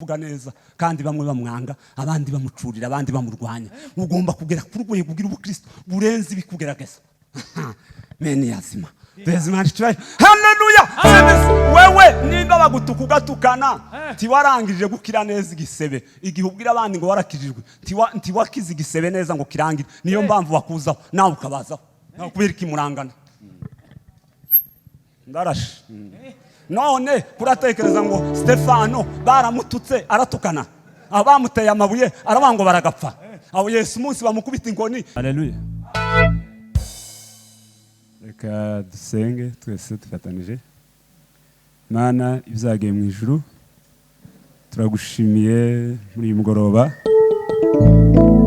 Kuvuga neza kandi bamwe bamwanga, abandi bamucurira, abandi bamurwanya. Ugomba kugera ku rwego ugira ubukristo burenze ibikugerageza. Meni yazima Imana icyubahiro, haleluya. Wewe nimba bagutuka ugatukana, ntiwarangije gukira neza igisebe. Igihe ubwira abandi ngo warakijijwe, ntiwakize igisebe neza ngo kirangire. Niyo mpamvu bakuzaho nawe ukabazaho. Nawe kubera ikimurangana ndarashe. None kuratekereza ngo Stefano baramututse aratukana, aho bamuteye amabuye aravuga ngo baragapfa, aho Yesu umunsi bamukubita inkoni? Haleluya. Reka dusenge twese dufatanije. Mana ibyagiye mu ijuru, turagushimiye muri uyu mugoroba,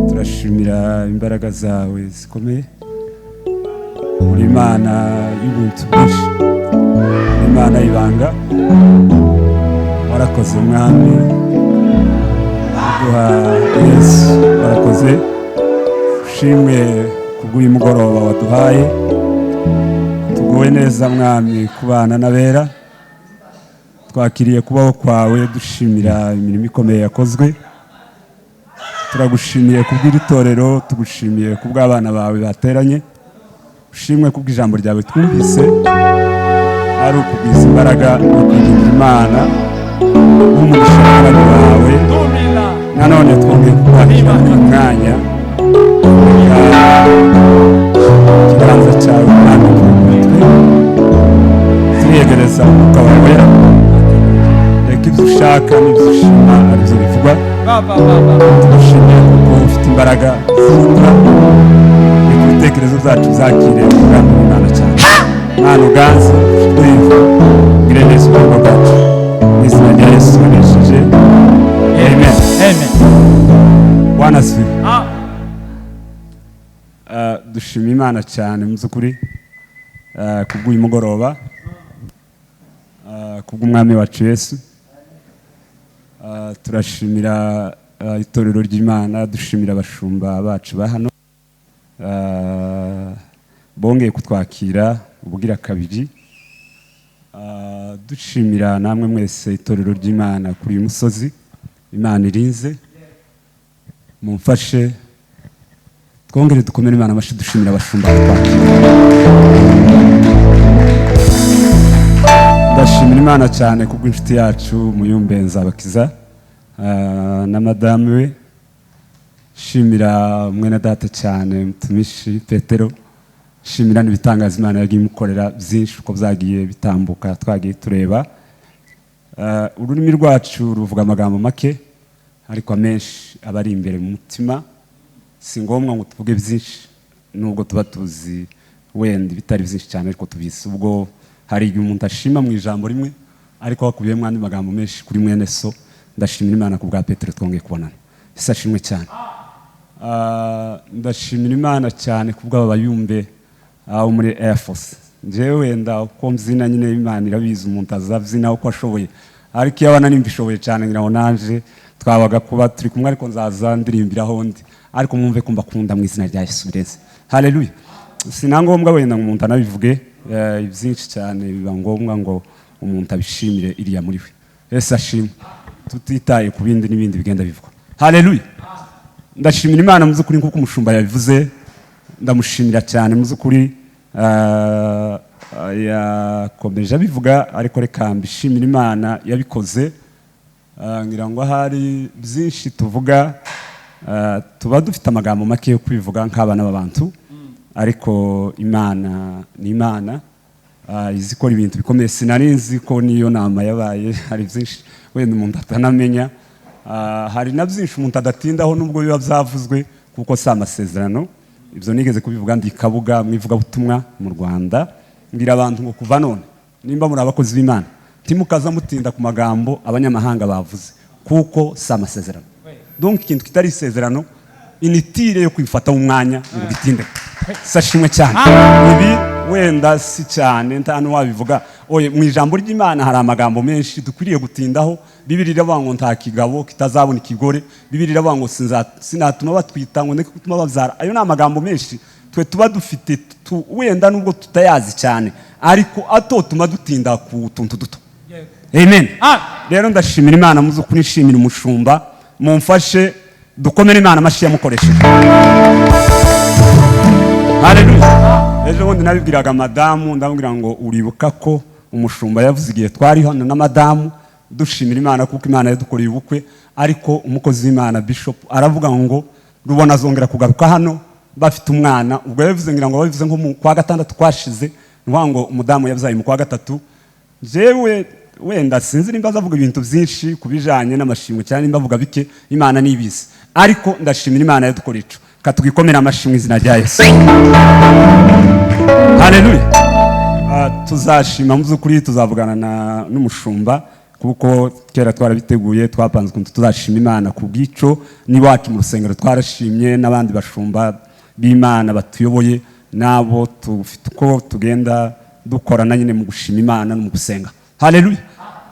turashimira imbaraga zawe zikomeye. Uri Imana y'ubuntu bwinshi, uri Imana y'ibanga. Warakoze Mwami kuduha Yesu, warakoze. Ushimwe kubw'uyu mugoroba waduhaye. Tuguwe neza Mwami kubana n'abera. Twakiriye kubaho kwawe, dushimira imirimo ikomeye yakozwe. Turagushimiye kubw'iri torero, tugushimiye kubw'abana bawe bateranye. Ushimwe kubw'ijambo ryawe twumvise, ari ukugwiza imbaraga no kwiringira Imana nk'umugisha w'abana bawe. Nanone twongeye kukwakira muri uyu mwanya. Reka ikiganza cyawe Mwami kuri twe, turiyegereza umwuka wawe wera. Reka ibyo ushaka n'ibyo ushima aribyo bivugwa. Tugushimiye kuko ufite imbaraga zihindura. Reka ibitekerezo byacu byakire umugambi w'Imana cyane. Mwana uganze, twumva, ugire neza ubugingo bwacu. Mu izina rya Yesu wanesheje, amen. Amen. Bwana asifiwe. Ah. Dushima Imana cyane mu by'ukuri kubw'uyu mugoroba, kubw'umwami wacu Yesu. Turashimira itorero ry'Imana, dushimira abashumba bacu ba hano bongeye kutwakira ubugira kabiri. Dushimira namwe mwese itorero ry'Imana kuri uyu musozi Imana irinze. Mumfashe twongere dukomere Imana amashyi, dushimira abashumba kutwakira. Ndashimira Imana cyane kubw'inshuti yacu Muyumbe Nzabakiza na madamu we. Shimira mwene data cyane Mutumishi Petero, shimira n'ibitangaza Imana yagiye imukorera byinshi uko byagiye bitambuka twagiye tureba. Ururimi rwacu ruvuga amagambo make, ariko amenshi aba ari imbere mu mutima. Si ngombwa ngo tuvuge byinshi nubwo tuba tuzi wenda bitari byinshi cyane, ariko tubizi. Ubwo hari igihe umuntu ashima mu ijambo rimwe ariko hakubiyemo andi magambo menshi kuri mwene so. Ndashimira Imana ku bwa Petero twongeye kubonana. Ese ashimwe cyane. Ndashimira Imana cyane ku bw'aba bayumbe abo muri Air Force. Njyewe wenda uko mbyina nyine Imana irabizi, umuntu azabyina uko ashoboye, ariko iyo abana nimbishoboye cyane ngira ngo nanje twabaga kuba turi kumwe, ariko nzaza ndirimbiraho ndi. Ariko mwumve ko mbakunda mu izina rya Yesu birenze. Haleluya. Si na ngombwa wenda ngo umuntu anabivuge byinshi cyane, biba ngombwa ngo umuntu abishimire iriya muri we. Yesu ashimwe, tutitaye ku bindi n'ibindi bigenda bivugwa. Haleluya. Ndashimira Imana mu by'ukuri nk'uko umushumba yabivuze, ndamushimira cyane mu by'ukuri. Yakomeje abivuga, ariko reka mbishimire Imana yabikoze. Ngira ngo ahari byinshi tuvuga, tuba dufite amagambo make yo kubivuga nk'abana b'abantu, ariko Imana ni Imana, izi ikora ibintu bikomeye. Sinari nzi ko niyo nama yabaye. Hari byinshi wenda umuntu atanamenya. Hari na byinshi umuntu adatindaho nubwo biba byavuzwe, kuko si amasezerano. Ibyo nigeze kubivuga ndi Kabuga mu ivugabutumwa mu Rwanda, mbwira abantu ngo kuva none nimba muri abakozi b'Imana, ntimukaza mutinda ku magambo abanyamahanga bavuze, kuko si amasezerano. Donc ikintu kitari isezerano, inutile yo kwifata mu mwanya ngo gitinde. Sashimwe cyane. Ibi wenda si cyane nta n'uwabivuga. Oye, mu ijambo ry'Imana hari amagambo menshi dukwiriye gutindaho. Bibiri iravuga ngo nta kigabo kitazabona ikigore. Bibiri iravuga ngo sinatuma batwita ngo ndeke gutuma babyara. Ayo ni amagambo menshi twe tuba dufite wenda nubwo tutayazi cyane, ariko atotuma dutinda ku tuntu duto. Amen. Rero ndashimira Imana mu by'ukuri, nshimira umushumba, mumfashe dukomere Imana amashyi yamukoresheje. Haleluya. Ejo bundi nabibwiraga madamu, ndamubwira ngo uribuka ko umushumba yavuze igihe twari hano na madamu dushimira Imana kuko Imana yadukoreye ubukwe, ariko umukozi w'Imana Bishop aravuga ngo rubona azongera kugaruka hano bafite umwana. Ubwo yabivuze, ngira ngo babivuze nko mu kwa gatandatu kwashize, ni ukuvuga ngo umudamu yabyaye mu kwa gatatu. Jewe wenda sinzi nimba azavuga ibintu byinshi ku bijanye n'amashimwe cyangwa nimba avuga bike, Imana nibizi, ariko ndashimira Imana yadukoreye ico. Katwikomera amashimwe izina rya Yesu. Haleluya. Tuzashima mu by'ukuri, tuzavugana n'umushumba kuko kera twarabiteguye, twapanze ukuntu tuzashima Imana ku bw'ico. N'iwacu mu rusengero twarashimye, n'abandi bashumba b'Imana batuyoboye nabo tufite uko tugenda dukorana nyine mu gushima Imana no mu gusenga. Haleluya.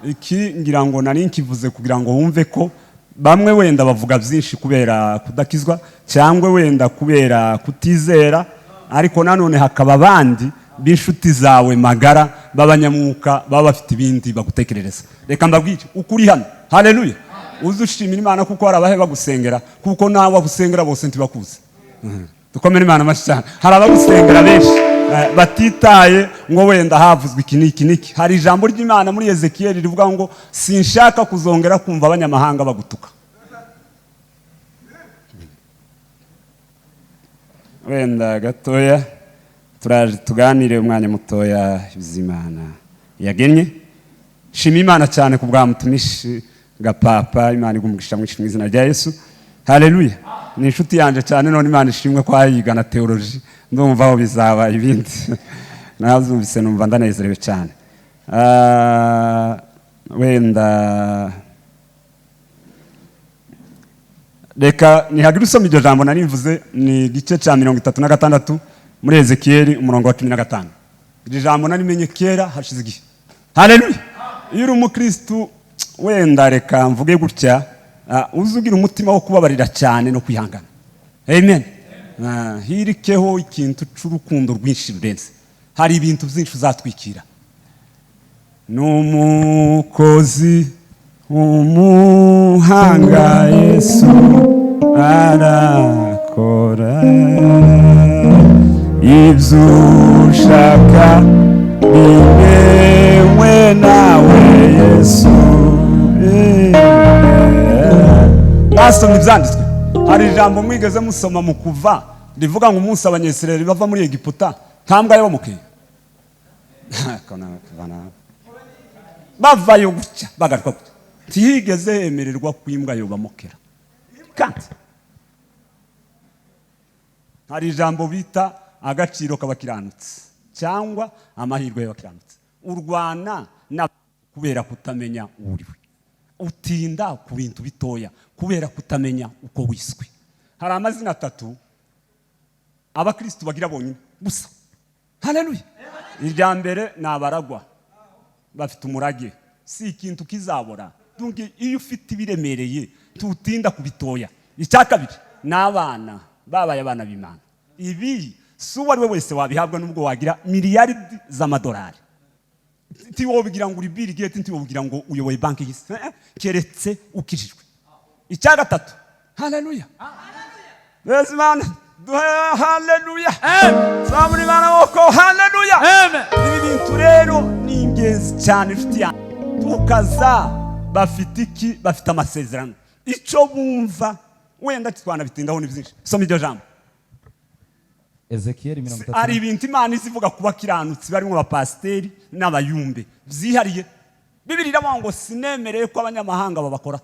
Iki ngira ngo nari nkivuze kugira ngo wumve ko bamwe wenda bavuga byinshi kubera kudakizwa cyangwa wenda kubera kutizera, ariko nanone hakaba abandi b'inshuti zawe magara b'abanyamwuka baba bafite ibindi bagutekerereza. Reka mbabwire ukuri hano. Haleluya. Uze ushimira Imana kuko hari abahe bagusengera, kuko nawe abusengera bose ntibakuzi. Dukomere Imana amashyi cyane. Hari abagusengera benshi batitaye ngo wenda havuzwe iki n'iki n'iki. Hari ijambo ry'Imana muri Ezekiyeli rivuga ngo sinshaka kuzongera kumva abanyamahanga bagutuka. Wenda gatoya turaje tuganire umwanya mutoya bizimana yagennye. Shima Imana cyane ku bwa mutumishi Gapapa, Imana igumugisha mwinshi mu izina rya Yesu. Haleluya. Ni inshuti yanje cyane, none Imana ishimwe ko ayiga na theology, ndumva aho bizaba ibindi. Nazumvise numva ndanezerewe cyane. Wenda reka nihagire usoma iryo jambo nari mvuze, ni igice cya 36 muri Ezekiyeli umurongo wa 15. Iri jambo narimenye kera hashize igihe. Haleluya. Iyo uri umukristu, wenda reka mvuge gutya, uze ugira umutima wo kubabarira cyane no kwihangana. Amen. Hirikeho ikintu c'urukundo rwinshi rurenze. Hari ibintu byinshi uzatwikira. N'umukozi umuhanga Yesu arakora, ibyo ushaka bimewe nawe Yesu. Mwasomye ibyanditswe, hari ijambo mwigeze musoma mu Kuva rivuga ngo umunsi Abanyesirayeli bava muri Egiputa nta mbwa yabamukeye. Bavayo gutya bagaruka gutya, ntiyigeze yemererwa ko imbwa yobamukera. Kandi hari ijambo bita agaciro k'abakiranutsi cyangwa amahirwe y'abakiranutsi. Urwana na kubera kutamenya uriwe, utinda ku bintu bitoya kubera kutamenya uko wiswe. Hari amazina atatu abakristu bagira bonyine gusa. Haleluya. Irya mbere ni abaragwa, bafite umurage, si ikintu kizabora. Donc iyo ufite ibiremereye tutinda ku bitoya. Icya kabiri ni abana babaye abana b'Imana. Ibi si uwo ari we wese wabihabwa, nubwo wagira miliyaridi z'amadolari. Ntiwobigira ngo uri Bill Gates, ntiwobigira ngo uyoboye banki y'isi, keretse ukijijwe. Icya gatatu, haleluya. Imana duhe haleluya. Zamura Imana woko haleluya. Ibi bintu rero ni ingenzi cyane inshuti yanjye. Tukaza bafite iki? Bafite amasezerano. Icyo bumva wenda twanabitindaho ni byinshi. Soma iryo jambo. Ezekiyeli 30. Hari ibintu Imana izivuga ku bakiranutsi barimo abapasiteri n'abayumbe byihariye. Bibiliya iravuga ngo sinemereye ko abanyamahanga babakora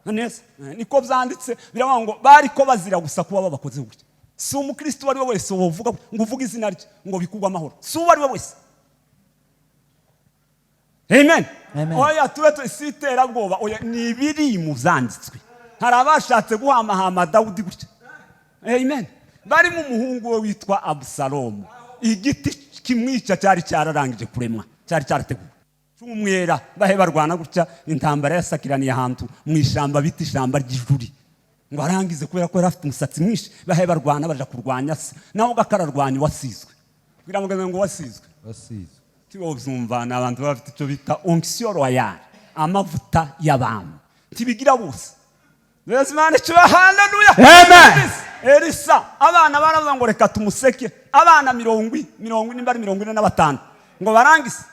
neza, niko byanditse. Biravuga ngo bari ko bazira gusa kuba babakoze gutya. Si umukristo uwo ari we wese wovuga ngo uvuge izina rye ngo bikugwe amahoro, si uwo ari we wese. Amen. Oya tube si iterabwoba, oya ni ibiri mu byanditswe. Hari abashatse guhamahama Dawudi gutya. Amen. Barimo umuhungu we witwa Abusalomu. Igiti kimwica cyari cyararangije kuremwa, cyari cyarateguwe. Cy'umwera bahe barwana gutya, intambara yasakiraniye ahantu mu ishyamba bita ishyamba ry'ijuri. Ngo arangize kubera ko yari afite umusatsi mwinshi, bahe barwana baja kurwanya se. Nawe gakararwanya wasizwe. Kugira ngo wasizwe. Wasizwe. Tiwobyumva, ni abantu baba bafite icyo bita onction royale, amavuta y'abami. Ntibigira bose. Yesu Imana icyubahiro, haleluya. Amen. Elisa, abana baravuga ngo reka tumuseke, abana 40, nimba ari 45, ngo barangize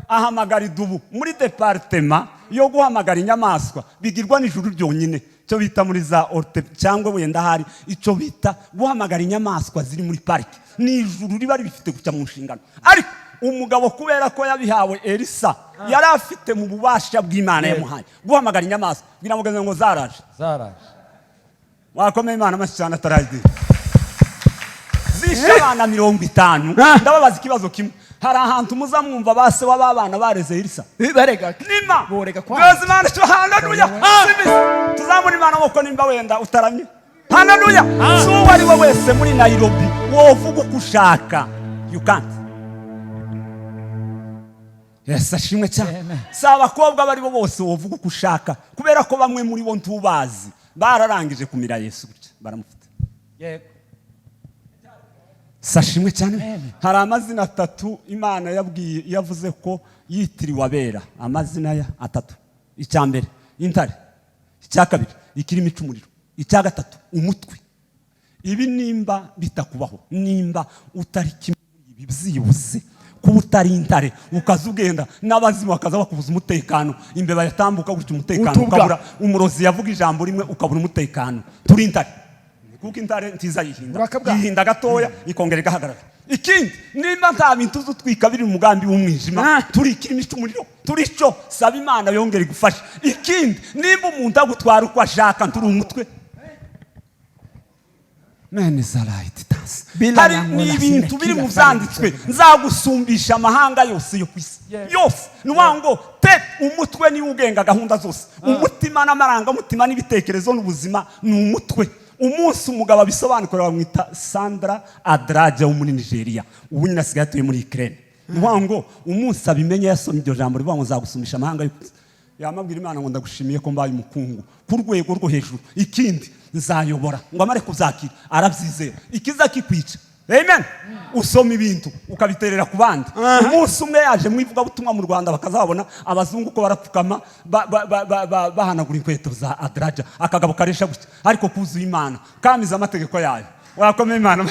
ahamagara idubu. Muri département yo guhamagara inyamaswa bigirwa n'ijuru ryonyine, icyo bita muri za orte cyangwa wenda hari icyo bita guhamagara inyamaswa ziri muri pariki, ni ijuru riba ribifite guca mu nshingano. Ariko umugabo, kubera ko yabihawe Elisa, yari afite mu bubasha bw'Imana yamuhaye guhamagara inyamaswa. Bwira mugenzi ngo zaraje. Zaraje. Wakomeye Imana amashyi cyane atarayigira. Zishe abana 50. Ndababaza ikibazo kimwe: hari ahantu muza mwumva ba se w'abana bareze Elisa? Barega. Nima Borega kwa. Yesu Imana cyo, haleluya. Simbizi tuzamura Imana amaboko nimba wenda utaramye. Haleluya. Si uwo ari we wese muri Nairobi wovuga uko ushaka, you can't. Yesu ashimwe cyane. Amen. Si abakobwa abo ari bo bose wovuga uko ushaka, kubera ko bamwe muri bo ntubazi, bararangije kumira Yesu gutya baramufite. Sashimwe cyane. Hari amazina atatu Imana yabwiye, yavuze ko yitiriwe abera, amazina ya atatu. Icya mbere intare, icya kabiri ikirimi cy'umuriro, icya gatatu umutwe. Ibi nimba bitakubaho, nimba utari kimwe muri ibi, byibuze kuba utari intare, ukaza ugenda n'abazimu bakaza bakubuza umutekano, imbeba yatambuka gutya umutekano Utubwa. ukabura, umurozi yavuga ijambo rimwe ukabura umutekano, turi intare, kuko intare ntiza yihinda. Urakabwa. Yihinda gatoya ikongera igahagarara. Ikindi, nimba nta bintu uzi utwika biri mu mugambi w'umwijima, turi ikirimi cy'umuriro, turi cyo. Saba Imana yongere igufashe. Ikindi, nimba umuntu agutwara uko ashaka, turi umutwe. Mene zarayiti tansi. Bila Hari yangu ni na ibintu biri mu sinakila. byanditswe: nzagusumbisha amahanga yose yo ku isi yose. Ni ukuvuga ngo te umutwe niwe ugenga gahunda zose, umutima n'amarangamutima n'ibitekerezo n'ubuzima ni umutwe. Umunsi umugabo abisobanukira, bamwita Sandra Adraja wo muri Nigeria, ubu nyine asigaye atuye muri Ukraine. Ni ukuvuga ngo umunsi abimenye, yasomye iryo jambo rivuga ngo nzagusumbisha amahanga yo ku isi, yamabwira Imana ngo ndagushimiye ko mbaye umukungu ku rwego rwo hejuru. Ikindi, nzayobora. Ngo amare kubyakira, arabyizera, ikiza kikwica. Amen. Usoma ibintu ukabiterera ku bandi. Umunsi umwe yaje mu ivugabutumwa mu Rwanda, bakazabona abazungu ko barapfukama bahanagura inkweto za Adraja, akagabo karesha gutya ariko kuzuye Imana, kamize amategeko yayo. Wakomeye Imana.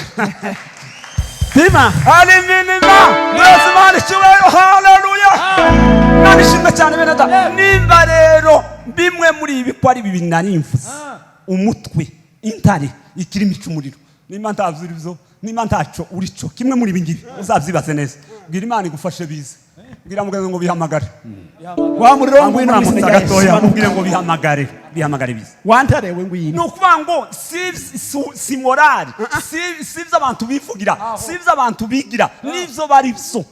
Pima. Ari minima. Yesu Imana icyubahiro, haleluya. Imana ishimwe cyane. Bene data, nimba rero bimwe muri ibi ko ari bibiri nari mvuze, umutwe, intare, ikirimi cy'umuriro, nimba ntabyo uri byo, nimba ntacyo uri cyo kimwe muri ibi ngibi, uzabyibaze neza. Bwira Imana igufashe bize. Bwira mugenzi ngo bihamagare. Wa muriro, ngwino mu Muramutsa izina rya Yesu. gatoya, mubwire ngo bihamagare, bihamagare bize. Wa ntare we, Ni ngwino. ukuvuga ngo si morale, si ibyo abantu bivugira, si ibyo abantu bigira, n'ibyo bari byo.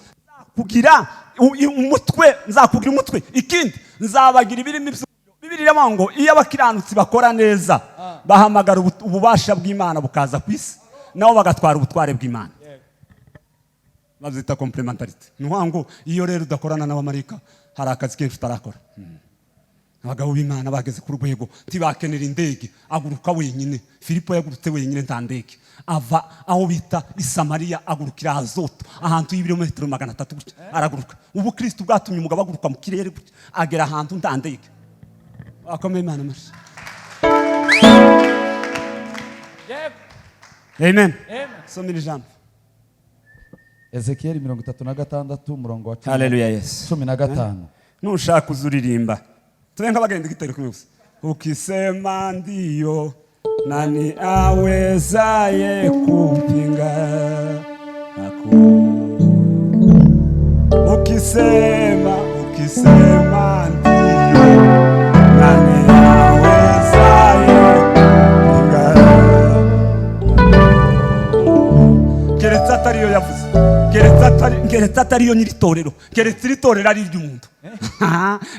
Nzakugira umutwe, nzakugira umutwe. Ikindi, nzabagira ibirimi by'umuriro. Bibiliya iravuga ngo iyo abakiranutsi bakora neza, bahamagara ububasha bw'Imana bukaza ku isi, nabo bagatwara ubutware bw'Imana, babyita complémentarité. Ni ukuvuga ngo iyo rero udakorana n'abamarayika, hari akazi kenshi utarakora. Abagabo b'Imana bageze ku rwego ntibakenera indege, aguruka wenyine. Filipo yagurutse wenyine, nta ndege, ava aho bita i Samariya agurukira Azoto, ahantu y'ibirometero 300 gutya araguruka. Ubukristo bwatumye umugabo aguruka mu kirere gutya, agera ahantu nta ndege. Akomeye Imana amashyi. Amen. Soma iri jambo. Ezekiyeli 36, umurongo wa cumi, Haleluya, Yesu. 15. Nushaka uzuririmba, tube nk'abagenda igitero kimwe gusa. Ukisema ndiyo, nani awezaye kupinga? Ukisema, ukisema ndiyo, nani awezaye kupinga? Keretse atariyo yavuze, keretse atariyo nyiri torero, keretse iri torero ari iry'umuntu.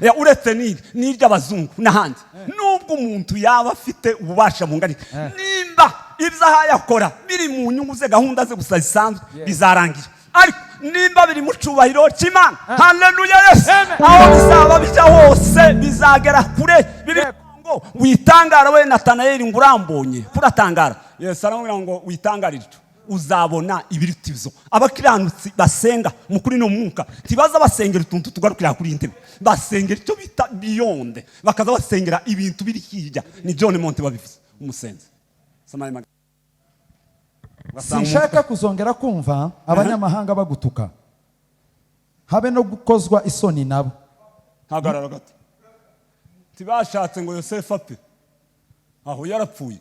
Ya, uretse n'iri n'iry'abazungu n'ahandi, nubwo umuntu yaba afite ububasha bungana iki, nimba ibyo ahaye akora biri mu nyungu ze, gahunda ze gusa zisanzwe, bizarangira. Ariko nimba biri mu cyubahiro cy'Imana, haleluya, Yesu, aho bizaba bijya hose bizagera kure. Biri ngo witangara we Natanayeli, ngo urambonye kuratangara. Yesu aramubwira ngo witangarire icyo. Uzabona ibiruta ibyo. Abakiranutsi basenga mu kuri no mwuka ntibaza basengera utuntu tugarukira kuri iyi ntebe, basengera icyo bita beyond, bakaza basengera ibintu biri hirya. Ni John Monte babivuze, umusenzi. Soma ayo. Ugasanga Sinshaka kuzongera kumva abanyamahanga bagutuka, habe no gukozwa isoni nabo. Hagarara gato. Ntibashatse ngo Yosefu apfe, aho yarapfuye.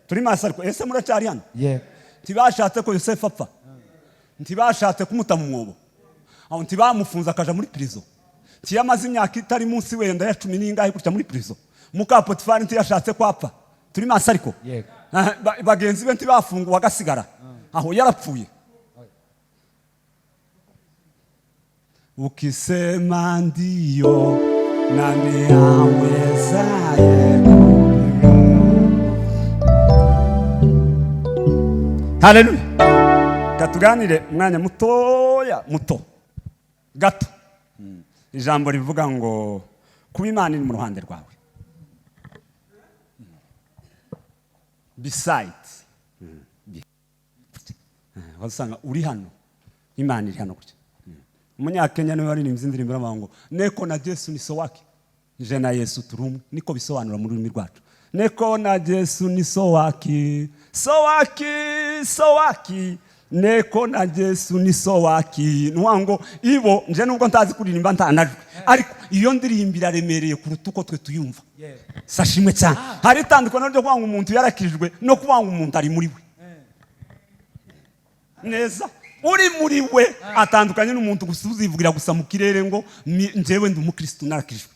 Turi maso ariko ese muracyari hano? Yego. Ntibashatse ko Yosefu apfa, ntibashatse kumuta mu mwobo, aho ntibamufunze akaja muri prison, ntiyamaze imyaka itari munsi wenda ya cumi n'ingahe gutya muri prison. Muka Potifari ntiyashatse ko apfa. Turi maso ariko? Yego. Bagenzi be ntibafunguwe agasigara, aho yarapfuye. Ukisema ndio, nani awezaye? Haleluya! Katuganire umwanya mutoya, muto gato. Ijambo rivuga ngo kuba Imana iri mu ruhande rwawe, beside. Wasanga uri hano, Imana iri hano gutya. Umunyakenya niwe waririmbye indirimbo iravuga ngo "Neko na Jesu ni sowaki", je na Yesu turi umwe, niko bisobanura mu rurimi rwacu. Neko na Jesu ni sowaki, sowaki, sowaki, neko na Jesu ni sowaki. Nuwa ngo ibo nje nubwo ntazi kuririmba, ntanajwe, ariko iyo ndirimbo iraremereye kuruta uko twe tuyumva. Sashimwe cyane. Hari itandukano ryo kuvuga ngo umuntu yarakijwe no kuvuga ngo umuntu ari muri we neza. Uri muri we atandukanye n'umuntu gusa uzivugira gusa mu kirere ngo "Njyewe ndi umukristo, narakijwe."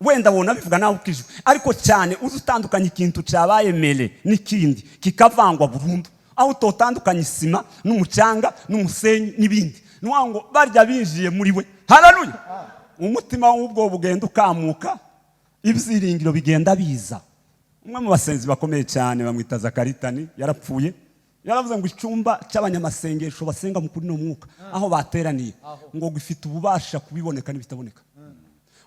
Wenda wona bivuga nawe ukijwe, ariko cyane uzi utandukanye ikintu cyabaye mere n'ikindi kikavangwa burundu, aho utotandukanye isima n'umucanga n'umusenyi n'ibindi. Ni ukuvuga ngo barya binjiye muri we. Haleluya! Umutima w'ubwo bugenda ukamuka, ibyiringiro bigenda biza. Umwe mu basenzi bakomeye cyane bamwita Zakaritani, yarapfuye, yaravuze ngo icyumba cy'abanyamasengesho basenga mu kuri no mwuka, aho bateraniye, ngo gifite ububasha kubiboneka n'ibitaboneka.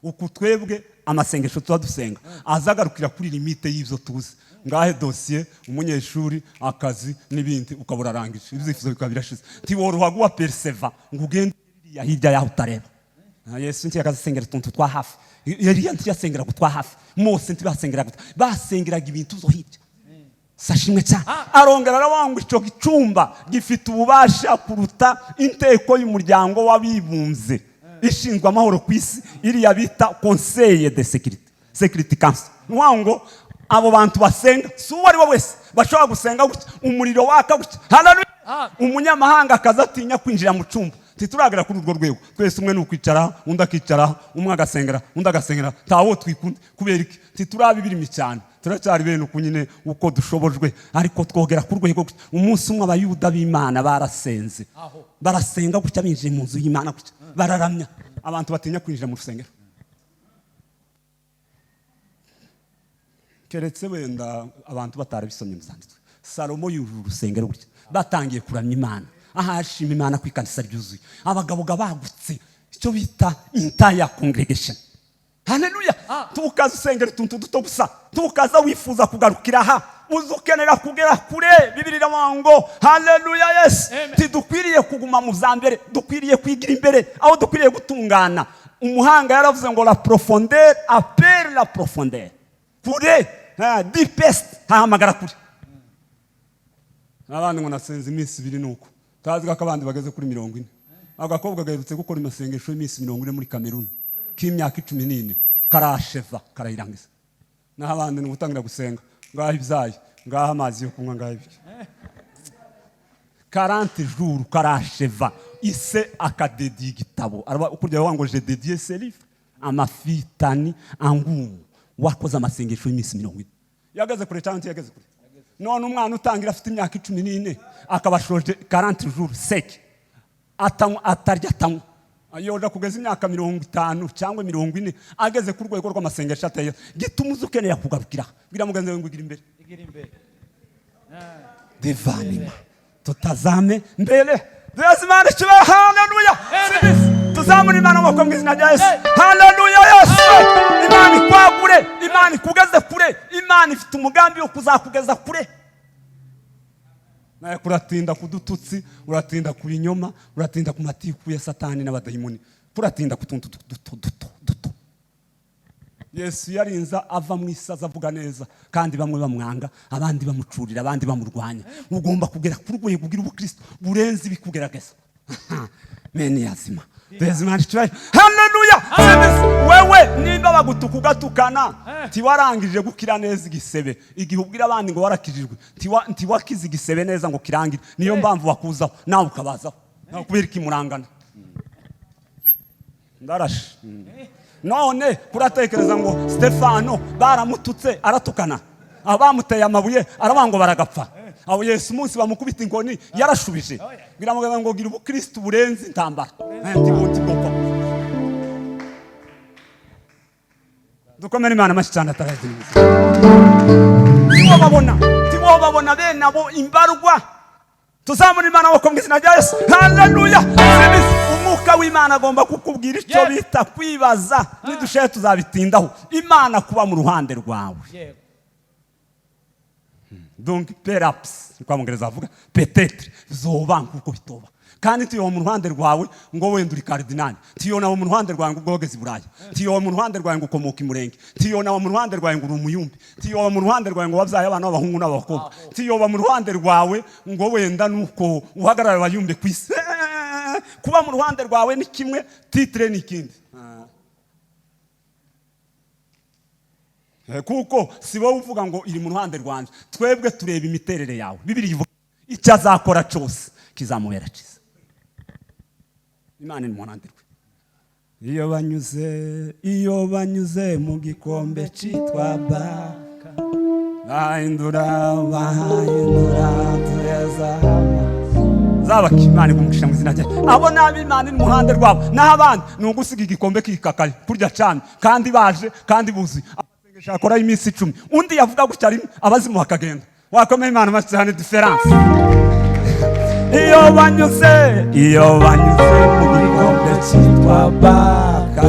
Uku twebwe amasengesho tuba dusenga azagarukira kuri limite y'ibyo tuzi, ngahe dosiye, umunyeshuri, akazi n'ibindi, ukaba urarangije, ibyifuzo bikaba birashize. Ntiworoha guha periseva ngo ugende iriya hirya y'aho utareba. Yesu ntiyakazasengera utuntu twa hafi, Eliya ntiyasengeraga utwa hafi, Mose ntibasengeraga, basengeraga ibintu byo hirya. Sashimwe cyane. Arongera aravuga ngo icyo gicumba gifite ububasha kuruta inteko y'umuryango w'abibumbye ishinzwe amahoro ku isi, iriya bita Conseil de sécurité, Security Council. Ni ukuvuga ngo abo bantu basenga si uwo ari we wese bashobora gusenga gutya, umuriro waka gutya. Haleluya! Umunyamahanga akaza atinya kwinjira mu cyumba. Ntituragera kuri urwo rwego. Twese umwe ni ukwicara, undi akicara, umwe agasengera, undi agasengera, ntawo twikunda. Kubera iki? Ntituraba ibirimi cyane, turacyari bene uku nyine uko dushobojwe, ariko twogera ku rwego gutya. Umunsi umwe abayuda b'Imana barasenze, barasenga gutya, binjiye mu nzu y'Imana gutya, bararamya, abantu batinya kwinjira mu rusengero, keretse wenda abantu batarabisomye mu zanditswe. Salomo yujuje urusengero gutya, batangiye kuramya Imana, ahashima Imana ku ikanisa ryuzuye, abagabo bagutse, icyo bita entire congregation. Haleluya! Tukaza usengera utuntu duto gusa, tukaza wifuza kugarukira aha, uza ukenera kugera kure. Bibiri iravuga ngo haleluya Yesu, ntidukwiriye kuguma mu za mbere, dukwiriye kwigira imbere aho dukwiriye gutungana. Umuhanga yaravuze ngo "La profondeur appelle la profondeur", kure, deepest hahamagara kure. Abandi ngo nasenze iminsi 2, nuko tazi ko abandi bageze kuri 40. Agakobwa gaherutse gukora amasengesho y'iminsi 40 muri Kameruni k'imyaka 14, karasheva, karayirangiza. Naho abandi ni ugutangira gusenga, ngaho ibyayi, ngaho amazi yo kunywa, ngaho ibyo. 40 jours karasheva, ise akadediye igitabo. Araba ukurya ngo "Je dédie ce livre à ma fille Tani Angumu", wakoze amasengesho y'iminsi 40. Yageze kure cyangwa ntiyageze kure? None umwana utangira afite imyaka 14 akaba ashoje 40 jours sec, atanywa, atarya, atanywa, yoja kugeza imyaka 50 cyangwa 40 ageze ku rwego rw'amasengesho ateye. Gituma uza ukeneye kugarukira. Bwira mugenzi wawe ngo igira imbere. Devanima tutazame mbele. Duheze Imana ikibaho. Haleluya! Tuzamure Imana amaboko mu izina rya Yesu. Haleluya! Yesu, Imana ikwagure, Imana ikugeze kure. Imana ifite umugambi wo kuzakugeza kure. Nawe kuratinda ku dututsi, uratinda ku binyoma, uratinda ku matiku ya Satani n'abadayimoni, kuratinda ku tuntu duto duto duto. Yesu yarinza ava mu isi aza avuga neza, kandi bamwe bamwanga, abandi bamucurira, abandi bamurwanya. Ugomba kugera ku rwego ugira ubukristo burenze ibikugerageza. Meni yazima Imana icyubahiro, haleluya. Wewe nimba bagutuka ugatukana, ntiwarangije gukira neza igisebe. Igihe ubwira abandi ngo warakijijwe, ntiwakize igisebe neza ngo kirangire. Niyo mpamvu bakuzaho nawe ukabazaho. Nawe kubera ikimurangana ndarashe. None kuratekereza ngo Stefano baramututse aratukana, abamuteye amabuye aravuga ngo baragapfa. Aho Yesu umunsi bamukubita inkoni yarashubije, biramubwira ngo gira ubukristo burenze intambara. Ntibundi bwopfa. Dukomere Imana amashyi cyane. Atarazinze tiwo babona bene abo imbarwa. Tuzamura Imana amaboko mu izina rya Yesu, haleluya. Umwuka w'Imana agomba kukubwira icyo bita kwibaza. Nidushaye tuzabitindaho. Imana kuba mu ruhande rwawe, donc perhaps, kwa Mwongereza bavuga peut-être, zoba nkuko bitoba. Kandi tuyoba mu ruhande rwawe ngo wenda uri karidinali, tiyona mu ruhande rwawe ngo ubwogeze i Buraya, tiyoba mu ruhande rwawe ngo ukomoka i Murenge, tiyona mu ruhande rwawe ngo uri umuyumbi, tiyoba mu ruhande rwawe ngo wabyaye abana b'abahungu n'abakobwa, tiyoba mu ruhande rwawe ngo wenda nuko uhagarara abayumbe ku isi. Kuba mu ruhande rwawe ni kimwe, titre ni ikindi. Kuko si wowe uvuga ngo iri mu ruhande rwanjye. Twebwe tureba imiterere yawe. Bibiri ivuga icyo azakora cyose kizamubera cyiza. Imana iri mu ruhande rwe. Iyo banyuze mu gikombe cyitwa Baka, bahindura tuheza zabaka. Imana igumugisha mu izina ryayo. Abo ni ab'Imana iri mu ruhande rwabo, naho abandi ni ugusiga igikombe kikakaye kurya cyane, kandi baje kandi buzuye. Amasengesho yakoraho iminsi 10, undi yavuga gutya rimwe, abazimu bakagenda. Wakomeye Imana amashyi cyane. Différence, iyo banyuze mu gikombe cyitwa Baka,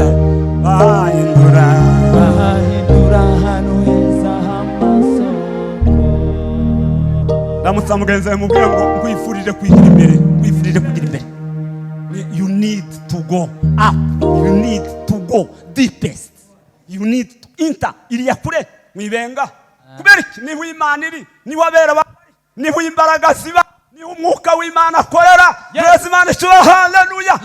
bahindura Bahindura ahantu heza h'amasoko. Ramutsa mugenzi wawe, mubwire ngo nkwifurije kwigira imbere, nkwifurije kugira imbere. You need to go up, you need to go deepest, you need to enter iriya kure mwibenga. Kubera iki? Niho Imana iri, niho abera bari, niho imbaraga ziba, niho umwuka w'Imana akorera. Yesu, Imana ishobora, haleluya.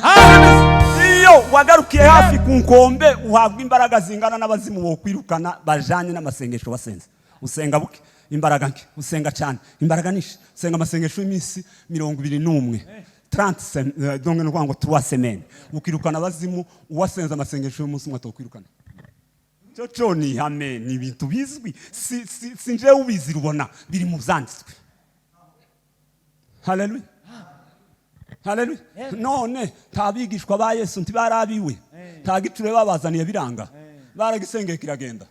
Iyo wagarukiye hafi ku nkombe, uhabwa imbaraga zingana n'abazimu bokwirukana bajanye n'amasengesho wasenze. Usenga buke, imbaraga nke; usenga cyane, imbaraga nyinshi. Usenga amasengesho y'iminsi 21, 30 donc ni ukuvuga ngo 3 semaines, ukirukana abazimu. Uwasenze amasengesho y'umunsi umwe atokwirukana. Cyo cyo ni ihame, ni ibintu bizwi. Si njyewe ubizi, rubona biri mu byanditswe. Haleluya, haleluya. None nta bigishwa ba Yesu ntibarabiwe? Nta gicure babazaniye biranga, baragisengeye kiragenda.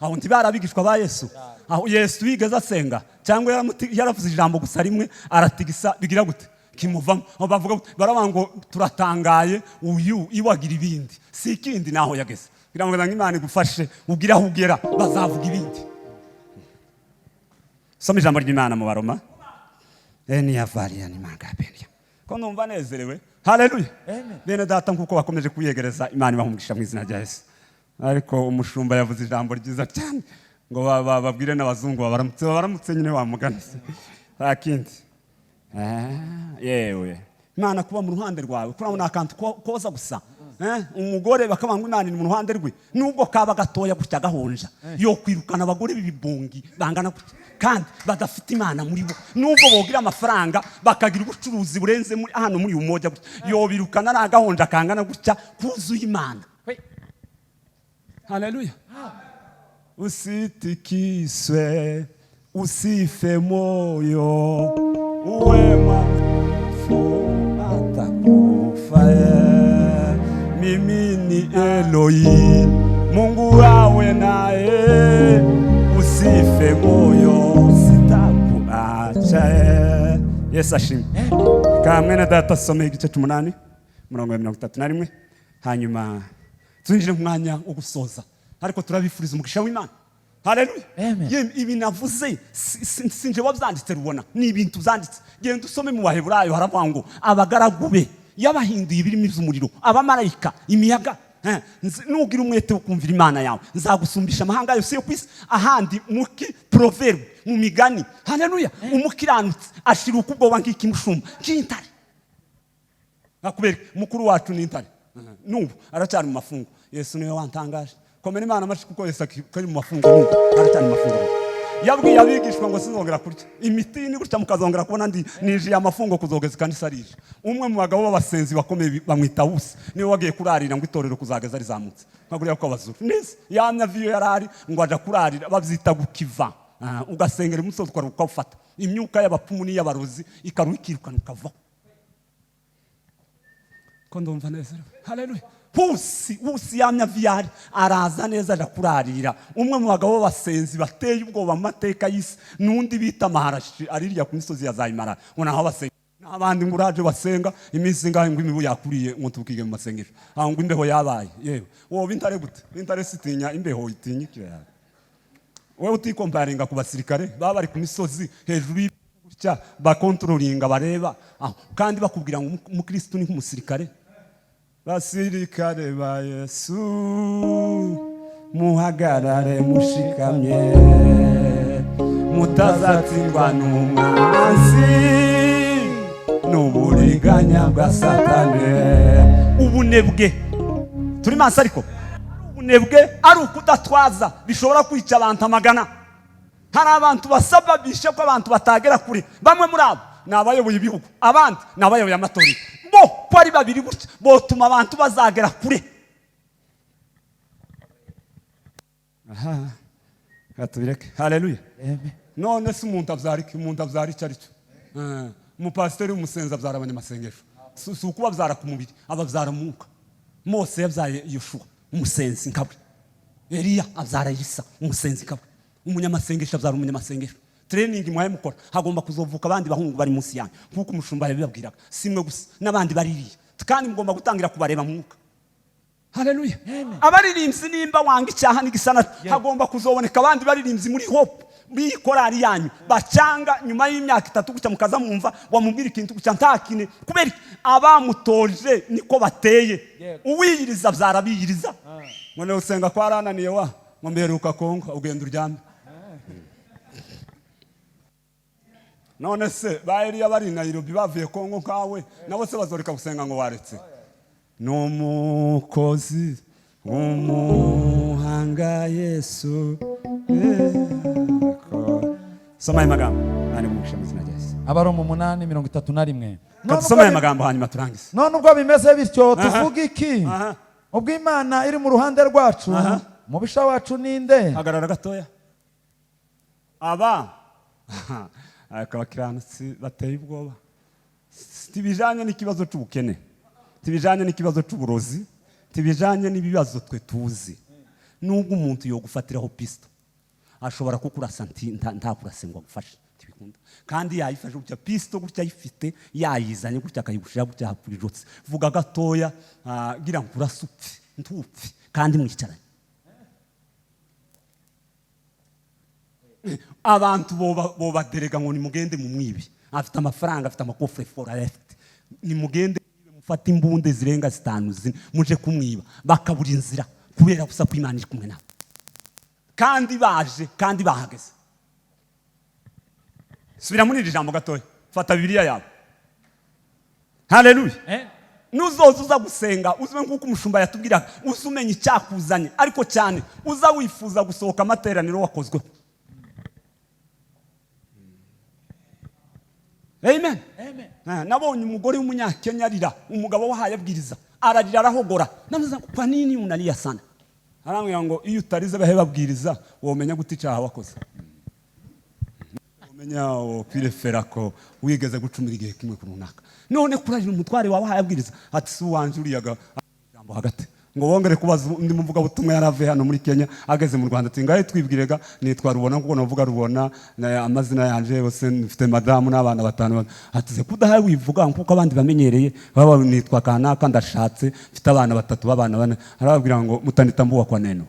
Aho ntibari abigishwa ba Yesu? Aho Yesu yigeze asenga cyangwa yaravuze ijambo gusa rimwe, aratigisa, bigira gute? Kimuvamo. Aho bavuga gute? Baravuga ngo turatangaye, uyu iwagira ibindi si ikindi naho yageze. Kugira ngo Imana igufashe ugire aho ugera, bazavuga ibindi. Soma ijambo ry'Imana mu Baroma. Enia varia ni mangabenia. Ko numva nezerewe, haleluya. Bene data, nkuko bakomeje kuyegereza, Imana ibahumugisha mu izina rya Yesu. Ariko umushumba yavuze ijambo ryiza cyane ngo babwire n'abazungu babaramutse, babaramutse nyine wamugana nta kindi. Yewe, Imana kuba mu ruhande rwawe kurabona akantu koza gusa. Umugore bakavuga ngo Imana iri mu ruhande rwe, nubwo kaba gatoya gutya gahonja, yo kwirukana abagore b'ibibongi bangana gutya kandi badafite Imana muri bo. Nubwo bogira amafaranga, bakagira ubucuruzi burenze muri hano muri uyu moja gutya, yobirukana ari agahonja kangana gutya kuzuye Imana. Haleluya. Usitikiswe, usife moyo, uwe mwaminifu atakufa. Mimi ni Eloi Mungu wawe naye, usife moyo, sitakuacha. Yesu ashimwe. Ka mwene data asome igice cy'umunani, umurongo wa 31, hanyuma twinjire mu mwanya wo gusoza. Ariko turabifuriza umugisha w'Imana. Haleluya. Amen. Yemwe, ibi navuze sinje wabyanditse, rubona ni ibintu byanditse. Genda usome mu Baheburayo, haravuga ngo abagaragu be yabahinduye ibirimi by'umuriro, abamarayika imiyaga. Nugira umwete wo kumvira Imana yawe, nzagusumbisha amahanga yose yo ku isi. Ahandi muki Proverbe, mu Migani, haleluya, umukiranutsi ashiruka ubwoba nk'ikimushumba nk'intare. Nakubera mukuru wacu ni intare, n'ubu aracyari mu mafungo. Yesu niwe wantangaje. Komera Imana amashyi kuko Yesu akiri mu mafungo, n'ubu aracyari mu mafungo. Yabwiye abigishwa ngo sinzongera kurya imiti ni gutya, mukazongera kubona ndi nijiye amafungo kuzogeza ikanisa rije. Umwe mu bagabo b'abasenzi bakomeye bamwita Wusi, niwe wagiye kurarira ngo itorero kuzageza rizamutse nka kuriya kw'abazuru neza. Yamye aviyo yarari ngo aja kurarira, babyita gukiva. Ugasengera umusozi ukaruhuka, ukawufata imyuka y'abapfumu n'iy'abarozi ikaruha, ikirukana, ukavaho. Ko ndumva nezerewe, haleluya. Husi, Husi yamye aviyari, araza neza aja kurarira. Umwe mu bagabo b'abasenzi bateye ubwoba mu mateka y'isi n'undi bita Maharashi, arirya ku misozi ya Zayimara, ngo naho abasenga n'abandi, ngo uraje basenga iminsi ingahe, ngo imibu yakuriye, ngo tukige mu masengesho aho, ngo imbeho yabaye. Yewe, wowe intare gute? Intare sitinya imbeho, itinya ikiraya. Wowe utikomparinga ku basirikare baba bari ku misozi hejuru gutya, bakontrolinga, bareba aho, kandi bakubwira ngo umukristo ni nk'umusirikare. Basirikare ba Yesu, muhagarare mushikamye, mutazatsindwa n'umwanzi n'uburiganya bwa Satani. Ubunebwe, turi maso, ariko ubunebwe ari ukudatwaza bishobora kwica abantu amagana. Hari abantu basababisha ko abantu batagera kure. Bamwe muri abo ni abayoboye ibihugu, abandi ni abayoboye amatorero. Bo ko ari babiri gutya botuma abantu bazagera kure. Aha tubireke, haleluya. None se umuntu abyara iki? Umuntu abyara icyo ari cyo. Umupasiteri w'umusenzi abyara abanyamasengesho. Si ukubabyara ku mubiri, ababyara umwuka. Mose yabyaye Yoshuwa, umusenzi nkawe. Eliya abyara Elisa, umusenzi nkawe. Umunyamasengesho abyara umunyamasengesho. Training mwaye mukora, hagomba kuzovuka abandi bahungu bari munsi yanyu, nk'uko umushumba yabibabwiraga. Si mwe gusa, n'abandi baririye, kandi mugomba gutangira kubareba mu mwuka. Haleluya. Abaririmbyi, nimba wanga icyaha n'igisana, hagomba kuzoboneka abandi baririmbyi muri Hope b'iyi korari yanyu bacanga. Nyuma y'imyaka 3 gutya mukaza mwumva wamubwira ikintu gutya ntakine. Kubera iki? Abamutoje niko bateye. Uwiyiriza abyara biyiriza. Ngo usenga ko arananiye wa ngo mberuka Kongo, ugenda uryame. None se ba Eliya bari Nairobi bavuye Kongo nkawe, nabo se bazoreka gusenga ngo waretse? N'umukozi w'umuhanga Yesu. Soma aya magambo nani umugisha mu izina rya Yesu. Abaroma 8:31. Soma aya magambo hanyuma turangize. None ubwo bimeze bityo, tuvuga iki? Ubwo Imana iri mu ruhande rwacu, umubisha wacu ninde? Hagarara gatoya. Aba abakiranutsi bateye ubwoba. Tibijanye n'ikibazo c'ubukene, tibijanye n'ikibazo c'uburozi, tibijanye n'ibibazo twe tuzi. Nubwo umuntu yogufatiraho pisto, ashobora kukurasa, ntakurase ngo agufashe, ntibikunda. Kandi yayifashe gutya pisto gutya, ayifite yayizanye gutya, akayigushira gutya kuri jotsi. Vuga gatoya, gira nkurase upfe, ntupfe kandi mwicaranye. Abantu bobaderega ngo nimugende mu mwibi, afite amafaranga, afite amakofre fort arayafite, nimugende mufate imbunde zirenga 5 zine muje kumwiba, bakabura inzira kubera gusa ko Imana iri kumwe nabo, kandi baje kandi bahageze. Subira muri iri jambo gatoya, fata Bibiliya yawe. Haleluya. Nuzoza uza gusenga, uzume nk'uko umushumba yatubwiraga, uze umenya icyakuzanye, ariko cyane uza wifuza gusohoka amateraniro wakozweho. Amen. Nabonye umugore w'umunyakenya arira, umugabo wahaye abwiriza, ararira arahogora. Namuza kwa nini unalia sana? Arambwira ngo iyo utarize bahe babwiriza, womenya gute icyaha wakoze? Womenya kwirefera ko wigeze gucumira igihe kimwe runaka. None kurarira umutware wawe wahaye abwiriza, ati si uwanje uriyaga ijambo hagati. Ngo wongere kubaza undi muvuga butumwa yaravuye hano muri Kenya ageze mu Rwanda, ati ngahe twibwirega nitwa Rubona, kuko navuga Rubona amazina yanje yose, mfite madamu n'abana 5. Ati ze kudahaye wivuga nkuko abandi bamenyereye, baba nitwa kanaka, ndashatse, mfite abana 3 b'abana 4. Arababwira ngo mutanita mbuwa kwa neno.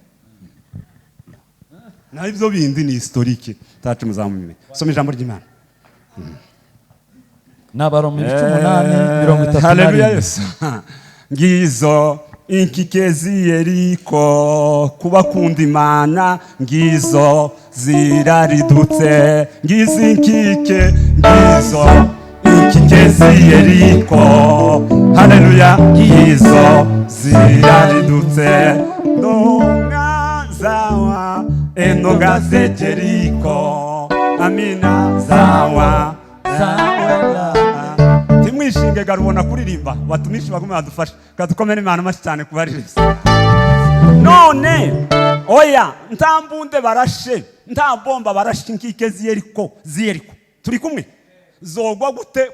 Naho ibyo bindi ni historique, tacu muzamumenya. Soma ijambo ry'Imana. N'Abaroma ibice 8, 31. Haleluya, Yesu. Ngizo inkike z'Yeriko, kubakunda Imana ngizo ziraridutse. Ngizo inkike, ngizo inkike z'Yeriko, haleluya, ngizo ziraridutse. Ndonga zawa enonga z'Jeriko, amina, zawa zawa. Timwishinge garubona kuririmba, batumishi bagume badufashe, kadukomere Imana amashyi cyane kubaririza. None oya, nta mbunde barashe, nta bomba barashe, inkike z'Yeriko, z'Yeriko, turi kumwe, zogwa gute?